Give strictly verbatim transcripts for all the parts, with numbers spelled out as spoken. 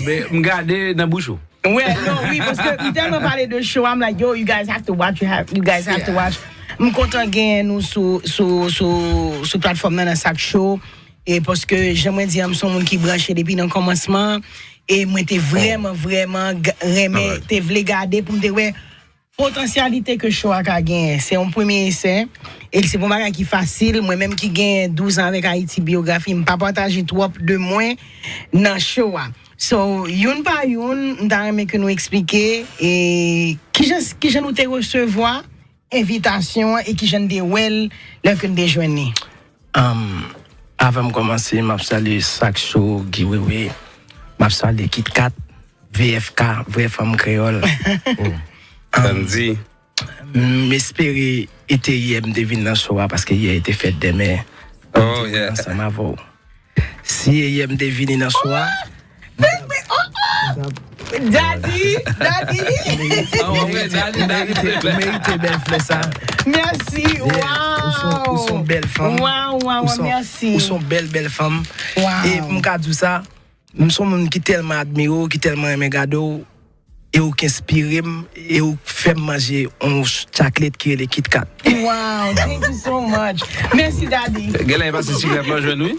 M gade nan bouch ou. Wè, non, wi, paske m tèlman pale de show, I'm like, yo, you guys have to watch, you have, you guys have to watch. M kontan gen nou sou, sou, sou, sou platfòm nan, nan sak show. E paske, jan mwen di an, m se yon moun ki branche depi nan kòmansman. E mwen te vrèman, vrèman g- renmen, te vle gade pou m te wè potansyalite ke show a ka genyen. Se yon premye esè. E se pa yon bagay ki fasil. Mwen menm ki gen douz an avèk Ayiti Biyografi, m pa pataje twòp de mwen nan show a. So, youn pa youn, m ta renmen ke nou eksplike e kijan, kijan nou te resevwa envitasyon an e kijan n te wè l lè ke n te jwenn li. Um, Avan m kòmanse, m ap salye Sak Show, Guy Wewe. M ap salye Kit Kat, V F K, Vrè Fanm Kreyòl. Tann di. M espere e te yè m te vin nan show a, paske yè e te fèt dè mè. Oh, yeah. Ansanm avè w. Si e yè m te vini nan show a, Daddy, Daddy. Ou merite, ou merite, ou merite bèl flè sa. Mèsi. Yeah, ou se, ou se yon bèl fanm. Waw, waw, mèsi. Ou se yon bèl, bèl fanm. Waw. E m ka di w sa, m se yon moun ki tèlman admire w, ki tèlman renmen gade w, e ou k enspire m, e ou fè m manje yon ch- chocolate ki rele Kit Kat. Wow, thank you so much. Mèsi, Daddy. Genlè e pa se sikrèt lan jwenn wi.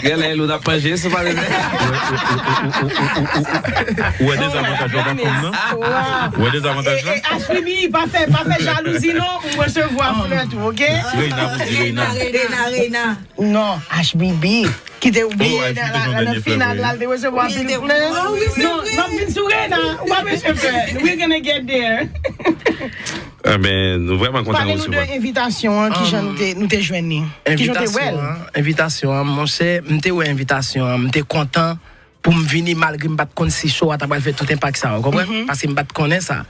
Genlè e lo n ap manje, se pa rete. Ou wè dezavantaj yo pa fanm nan? Ou wè dezavantaj la? H B B, pa fè, pa fè jalouzi non, ou resevwa flè tou, oke? Reina pou di Reina. Reina, Reina. Non, H B B. Ki te bliye nan final la, l te resevwa anpil flè. Non, m ap vin sou Reina. Ou pa bezwen pè. We're gonna get there. Enben, nou vrèman kontan resevwa. Pale nou de envitasyon an, kijan nou te, nou te jwenn li. Kijan w te wè l? Envitasyon an, envitasyon an, monchè, m te wè envitasyon an, m te kontan pou m vini malgre m pa t konn si show a ta pral fè tout enpak sa, ou konprann? Paske m pa t konnen sa.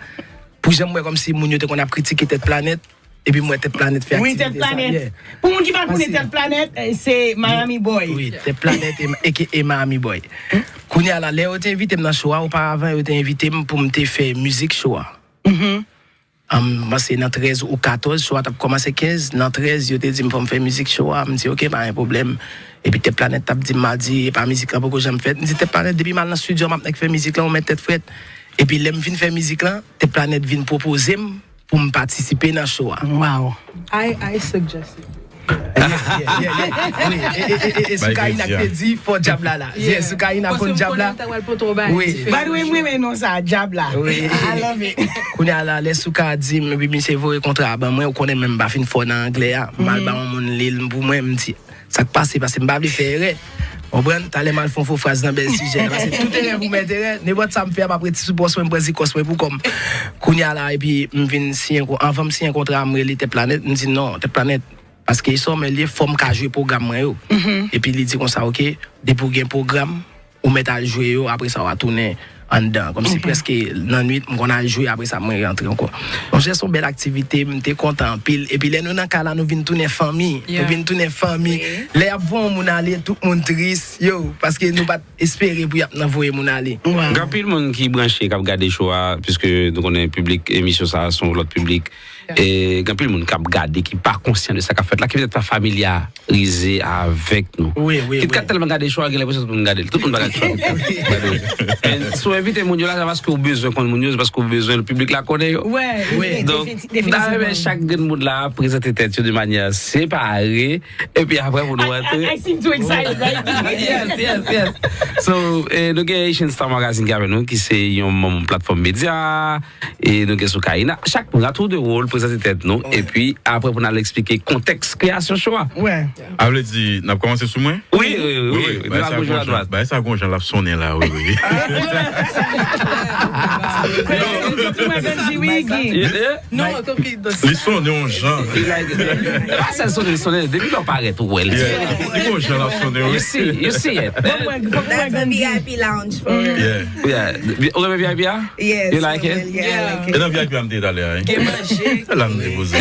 Pou jan m wè kòmsi moun yo te konn ap kritike Tèt Planèt, epi m wè Tèt Planèt fè aktivite sa. Wi, Tèt Planèt. Pou moun ki pa konnen Tèt Planèt, eh, se Miami Boy. Wi, Tèt Planèt e, e, e Miami Boy. Kounye a la, lè yo te envite m nan show a, oparavan yo te envite m pou m te fè mizik show a. An, m panse nan trèz ou katòz, show a t ap kòmanse kenz, nan trèz, yo te di m fò m fè mizik show a, m di, "Oke, pa gen pwoblèm." Epi Tèt Planèt t ap di m madi, e pa mizik lan poko janm fèt. M di, "Tèt Planèt, depi m al nan estidyo, m ap nèk fè mizik lan, ou mèt tèt frèt." Epi lè m fin fè mizik lan, Tèt Planèt vin pwopoze m pou m patisipe nan show a. Wow. I, I suggest it. Yeah, yeah, yeah, yeah. Wi, e, e, e, e, e, Soukaina k te di, fò djab la la. Yeah, Soukaina konn djab la. Wi. By the way, m renmen non sa, djab la. Wi. I love it. Kounye a la, lè Souka di m, epi misye voye kontra a ban mwen, ou konnen menm m pa fin fò nan anglè a. M al ba yon moun li l pou mwen, m di, sa k pase, paske m pa vle fè erè. Konprann? Talè m al fè yon fo fraz nan bèl sijè a, paske tout erè pou mèt erè, nenpòt sa m fè a, m ap rete sou pòs mwen, m pran zikòs mwen pou kò m. Kounye a la, epi m vin siyen, anvan m siyen kontra a, m rele Tèt Planèt, m di, "Non, Tèt Planèt, paske e sòmè l ye, fò m ka jwe pwogram mwen yo." Epi li di konsa, "Oke, depi w gen pwogram, ou mèt al jwe yo, apre sa w a tounen anndan." Kòmsi prèske nan nwit, m konn al jwe, apre sa mwen rantre ankò. Monchè, se yon bèl aktivite, m te kontan anpil. Epi lè nou nan kay la, nou vin tounen fanmi. Nou vin tounen fanmi. Lè y ap voye yon moun ale, tout moun tris, yo, paske nou pa t espere pou y ap nan voye moun ale. Gen anpil moun ki branche, k ap gade show a, piske nou konnen piblik emisyon sa a se yon lòt piblik. E gen anpil moun k ap gade ki pa konsyan de sa k ap fèt la, ki petèt pa familyarize avèk nou. Wi, wi, Kit Kat tèlman gade show a, gen lenpresyon tout moun gade l. Tout moun pa gade show a. Gade. And si w envite moun yo la, se pa paske w bezwen konn moun yo, se paske w bezwen piblik la konnen yo. Donk, m ta renmen chak grenn moun la prezante tèt yo de manyè separe, epi apre pou nou rantre. I, I seem too excited, right? Yes, yes, yes. So, eh, nou gen Asian Star Magazine ki avèk nou, ki se yon manm platfòm medya. E nou gen Soukaina. Chak moun, à tour de rôle, prezante tèt nou. Epi, apre, pou n al eksplike kontèks kreyasyon show a. Wè. A vle di, n ap kòmanse sou mwen? Wi, wi, wi, wi. De la gauche à la droite. Bagay sa gon jan l ap sonnen la, wi, wi. Mwen, Benji, wi, Guy. Non, tanpri. Li sonnen yon jan. Li like, pa sèl sonnen, li sonnen. Depi lè w parèt, ou wè l. Yeah. Li gon jan l ap sonnen, wi. You see, you see it. Bon, mwen, fòk mwen That's a V I P lounge for real. Yeah. Yeah. Ou renmen V I P a? Yes, you like it? Yeah, I like it. E nan V I P a m te ye talè a, wi. Gen manje. Se la m te poze.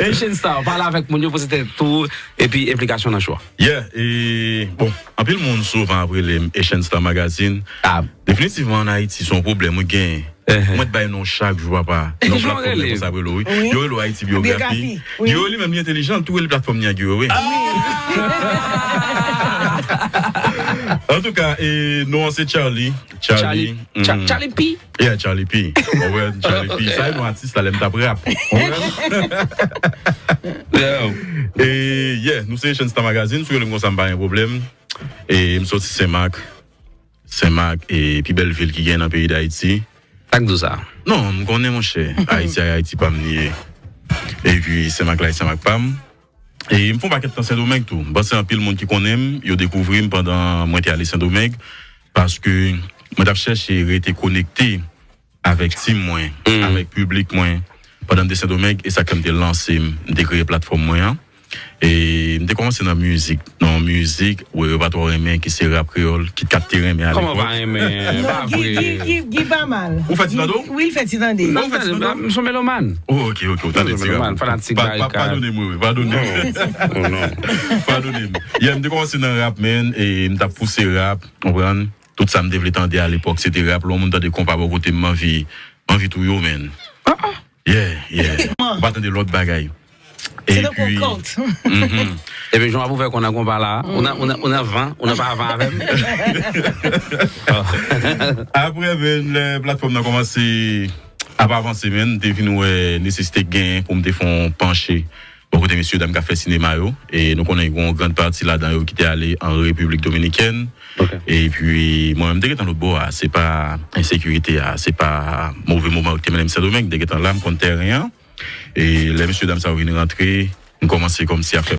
Asian Star, pale avèk moun yo, prezante tou, epi enplikasyon nan show a. Yeah, e, bon, anpil moun souvan ap rele m Asian Star Magazine. Definitivman, ann Ayiti, se yon pwoblèm ou genyen. Mwen t bay non chak jou, papa. Non platfòm konsa ap rele w, wi. Yo rele w Ayiti Biyografi. Guy Wewe li menm li entèlijan, li tou rele platfòm li an Guy Wewe. Antouka, e non an se Charlie. Charlie. Charlie P. Yeah, Charlie P. Ou wè, Charlie P. Sa e non atis la, lè m t ap rap. E yeah, nou se Echanj Star Magazine, sou yo lè m konsa m pa gen pwoblèm. E m soti Senmak. Senmak e pi bèl vil ki gen nan peyi Dayiti. Sa k di w sa? Non, m konnen monchè. Ayiti a Ayiti pa m li ye. Epi Senmak la e Senmak pa m. E m fè yon pakèt tan Sendomeng tou. M panse anpil moun ki konnen m, yo dekouvri m pandan mwen te ale Sendomeng. Paske mwen t ap chèche rete konekte avèk tim mwen, avèk piblik mwen. Pandan m te Sendomeng, e sa k fè m te lanse m, m te kreye platfòm mwen an. E m te kòmanse nan mizik, nan yon mizik ou yo pa twò renmen, ki se rap kreyòl, Kit Kat te renmen alepòk. Kòman pa renmen? Pa vre. Gi pa mal. Ou fè ti nan do? Wi, l fè ti tande. Ou fè ti nan do? M se yon melomàn. Oh, ok, ok, ou tande ti rap. Fanatik Barikad. Padone m, wi, padone m. Padone m. Yeah, m te kòmanse nan rap, man, e m t ap pouse rap, konprann? Tout sa m te vle tande alepòk, se te rap. Lè yon moun tande konpa bò kote m, m anvi, m anvi touye w, man. Yeah, yeah. Ou pa tande lòt bagay. Se tankou cult. Epi jan w ap ouvè konn nan konpa la, ou nan, ou nan, ou nan van, ou nan pa van avè m. Apre, men, lè platfòm nan kòmanse ap avanse, men, m te vin wè nesesite k genyen pou m te fè yon panche bò kote mesye dam k ap fè sinema yo. E nou konnen gen yon gran pati ladan yo ki te ale an Repiblik Dominikèn. Epi mwen menm, m te gentan lòt bò a. Se pa ensekirite a, se pa move moman yo ki te mennen m Sendomeng. M te gentan la, m konn tèren an. E lè mesye dam sa yo vin rantre, m kòmanse kòmsi ap fè